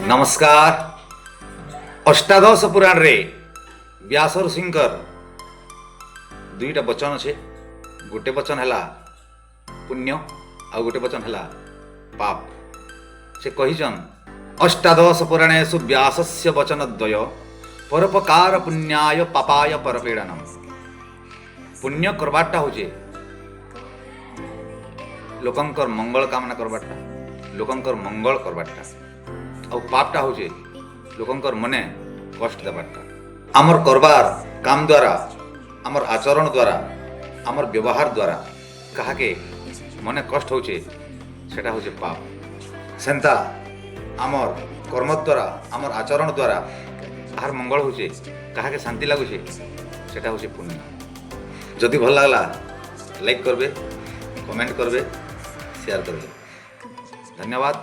ନମସ୍କାର। ଅଷ୍ଟାଦଶ ପୁରାଣରେ ବ୍ୟାସ ଋଷିଙ୍କର ଦୁଇଟା ବଚନ ଅଛେ। ଗୋଟେ ବଚନ ହେଲା ପୁଣ୍ୟ, ଆଉ ଗୋଟେ ବଚନ ହେଲା ପାପ। ସେ କହିଛନ୍, ଅଷ୍ଟାଦଶ ପୁରାଣେଷୁ ବ୍ୟାସସ୍ୟ ବଚନ ଦ୍ୱୟ, ପରୋପକାର ପୁଣ୍ୟାୟ ପାପାୟ ପରପୀଡ଼ନମ। ପୁଣ୍ୟ କରବାରଟା ହଉଛେ ଲୋକଙ୍କର ମଙ୍ଗଳ କାମନା କରବାରଟା, ଲୋକଙ୍କର ମଙ୍ଗଳ କରବାରଟା, ଆଉ ପାପଟା ହଉଛେ ଲୋକଙ୍କର ମନେ କଷ୍ଟ ଦେବାରଟା। ଆମର କରବାର କାମ ଦ୍ୱାରା, ଆମର ଆଚରଣ ଦ୍ୱାରା, ଆମର ବ୍ୟବହାର ଦ୍ୱାରା କାହାକେ ମନେ କଷ୍ଟ ହଉଛେ, ସେଟା ହଉଛେ ପାପ। ସେନ୍ତା ଆମର କର୍ମ ଦ୍ୱାରା, ଆମର ଆଚରଣ ଦ୍ୱାରା କାହାର ମଙ୍ଗଳ ହଉଛେ, କାହାକେ ଶାନ୍ତି ଲାଗୁଛେ, ସେଟା ହଉଛେ ପୁଣ୍ୟ। ଯଦି ଭଲ ଲାଗଲା, ଲାଇକ୍ କରବେ, କମେଣ୍ଟ କରବେ, ସେୟାର କରବେ। ଧନ୍ୟବାଦ।